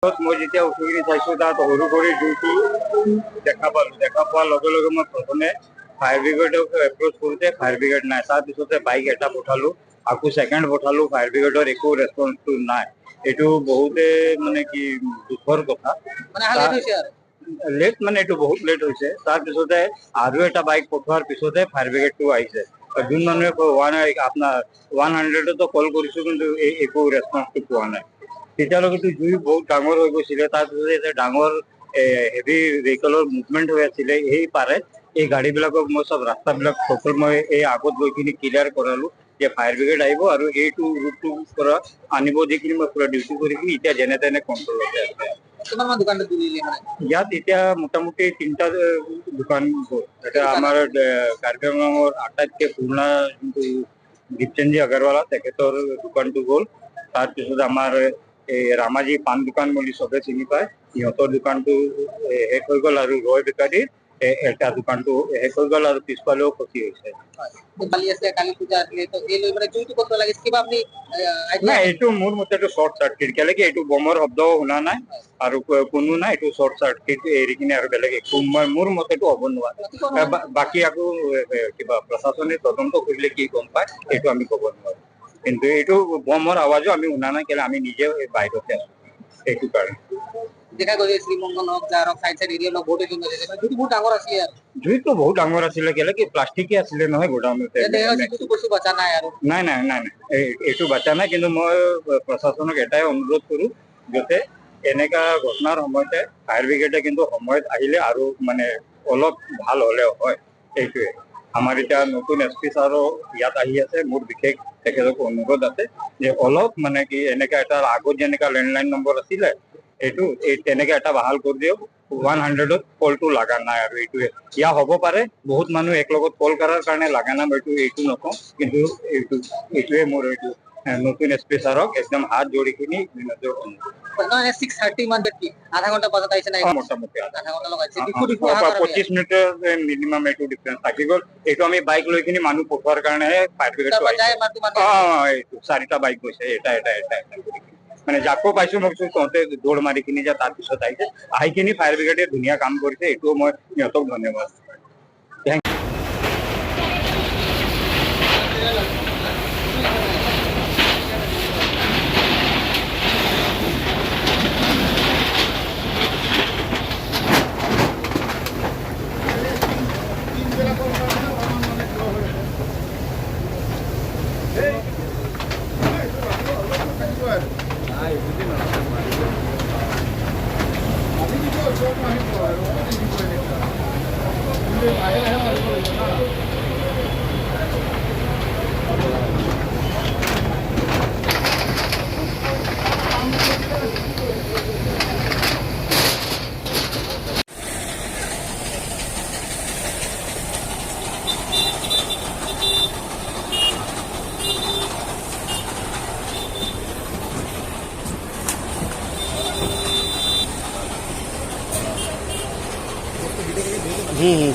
মই যেতিয়া উঠি কিনি চাইছো, তাত সৰু কৰি জুইটো দেখা পালো। দেখা পোৱাৰ লগে লগে মই প্ৰথমে ফায়াৰ ব্ৰিগেডক এপ্ৰ'চ কৰোঁতে ফায়াৰ ব্ৰিগেড নাই। তাৰপিছতে বাইক এটা পঠালো, আকৌ ছেকেণ্ড পঠালো, ফায়াৰ ব্ৰিগেডৰ একো ৰেচপন্সটো নাই। এইটো বহুতে মানে কি দুখৰ কথা। মানে অহা লেট হৈছে আৰু। লেট মানে এইটো বহুত লেট হৈছে। তাৰপিছতে আৰু এটা বাইক পঠোৱাৰ পিছতে ফায়াৰ ব্ৰিগেডটো আহিছে। যোন মানুহে ওৱান আপোনাৰ 100তো কল কৰিছো, কিন্তু এই একো ৰেচপন্সটো পোৱা নাই। তেতিয়ালৈকেতো জুই বহুত ডাঙৰ হৈ গৈছিলে। তাৰপিছতে এটা ডাঙৰ হেভি ভেহিকলৰ মুভমেণ্ট হৈ আছিলে এই পাৰে। এই গাড়ীবিলাকক মই চব ৰাস্তাবিলাক টোটেল মই এই আগত গৈ কিনি ক্লিয়াৰ কৰালো যে ফায়াৰ ব্ৰিগেড আহিব আৰু এইটো ৰুটটোৰ পৰা আনিব দি কিনি মই পুৰা ডিউটি কৰি কিনি এতিয়া যেনে তেনে কণ্ট্ৰলতে আছে। কিমান মান দোকান জ্বলিলে মানে? ইয়াত এতিয়া মোটামুটি তিনিটা দোকান গ'ল। এটা আমাৰ কাৰ্বি আংলঙৰ আটাইতকৈ পুৰণা যোনটো দীপচন্দী আগৰৱালা, তেখেতৰ দোকানটো গ'ল। তাৰপিছত আমাৰ এই ৰামাজী পাণ দোকান বুলি চবে চিনি পায়, সিহঁতৰ দোকানটো শেষ হৈ গ'ল আৰু ৰয় বেকাৰীৰ এটা দোকানটো শেষ হৈ গ'ল আৰু পিছফালেও ক্ষতি হৈছে। কালি আছে, কালি পূজা আছিলে, তো এই লৈ মানে জুইটো ক'ত লাগিছে, কিবা আপুনি আইডিয়া? নাই, এইটো মোৰ মতেটো শ্বৰ্ট চাৰ্কিট। কেলেকি এইটো বমৰ শব্দও শুনা নাই আৰু কোনো নাই। এইটো শ্বৰ্ট চাৰ্কিট এৰি কিনে আৰু বেলেগ একো মই মোৰ মতেটো হ'ব নোৱাৰে। বাকী আকৌ কিবা প্ৰশাসনে তদন্ত কৰিলে কি গম পায়, এইটো আমি ক'ব নোৱাৰো। কিন্তু এইটো বমৰ আৱাজো আমি শুনা নাই, কেলে আমি নিজে বাহিৰতে আছো, সেইটো কাৰণে। দেখা গৈছে শ্ৰীমংগল হওক, যাৰ হওক, চাইড চাইড এৰিয়া হওক, বহুত জুই আছে। জুইটো বহুত ডাঙৰ আছিলে আৰু। জুইটো বহুত ডাঙৰ আছিলে, কেলে কি প্লাষ্টিকে আছিলে নহয় গোডাউনতে। এতিয়া দেখা গৈছে যিটো বস্তু বচা নাই আৰু। নাই নাই নাই নাই, এইটো বাচা নাই। কিন্তু মই প্ৰশাসনক এটাই অনুৰোধ কৰো যাতে এনেকা ঘটনাৰ সময়তে ফায়াৰ ব্ৰিগেডে কিন্তু সময়ত আহিলে আৰু মানে অলপ ভাল হ'লেও হয়। এইটোৱে আমাৰ এতিয়া নতুন এছ পি ছাৰো ইয়াত আহি আছে। মোৰ বিশেষ তেখেতক অনুৰোধ আছে যে অলপ মানে কি এনেকা এটা আগত যেনেকা লেণ্ডলাইন নম্বৰ আছিলে, এইটো এই তেনেকে এটা বাহাল কৰি দিয়ক। 100ত কলটো লগা নাই আৰু এইটোৱে ইয়া হ'ব পাৰে বহুত মানুহ একলগত কল কৰাৰ কাৰণে লগা নাই। মই এইটো নকওঁ, কিন্তু এইটোৱে মোৰ এইটো নতুন এছ পি ছাৰক একদম হাত জোৰি কিনি বিনতি অনুৰোধ। নহয়, 6:30 মান কি আধা ঘণ্টা পাছত আহিছে নাই? মোটামুটি আধা আধা ঘণ্টা লগাইছে ডিফু ডিফু অহা কাৰণে। 25 মিনিটৰ মিনিমাম এইটো ডিফাৰেঞ্চ থাকি গ'ল। এইটো আমি বাইক লৈ কিনি মানুহ পঠোৱাৰ কাৰণেহে ফায়াৰ ব্ৰিগেডটো তাৰ পৰা আহিছে। যায় মাৰটো মানুহ। অ, এইটো চাৰিটা বাইক গৈছে, এটা এটা এটা এটা কৰি কিনি। মানে যাকো পাইছো মই কৈছো তহঁতে দৌৰ মাৰি কিনি যা। তাৰপিছত আহিছে, আহি কিনি ফায়াৰ ব্ৰিগেডে ধুনীয়া কাম কৰিছে। এইটোও মই সিহঁতক ধন্যবাদ। Thank. হুম হুম।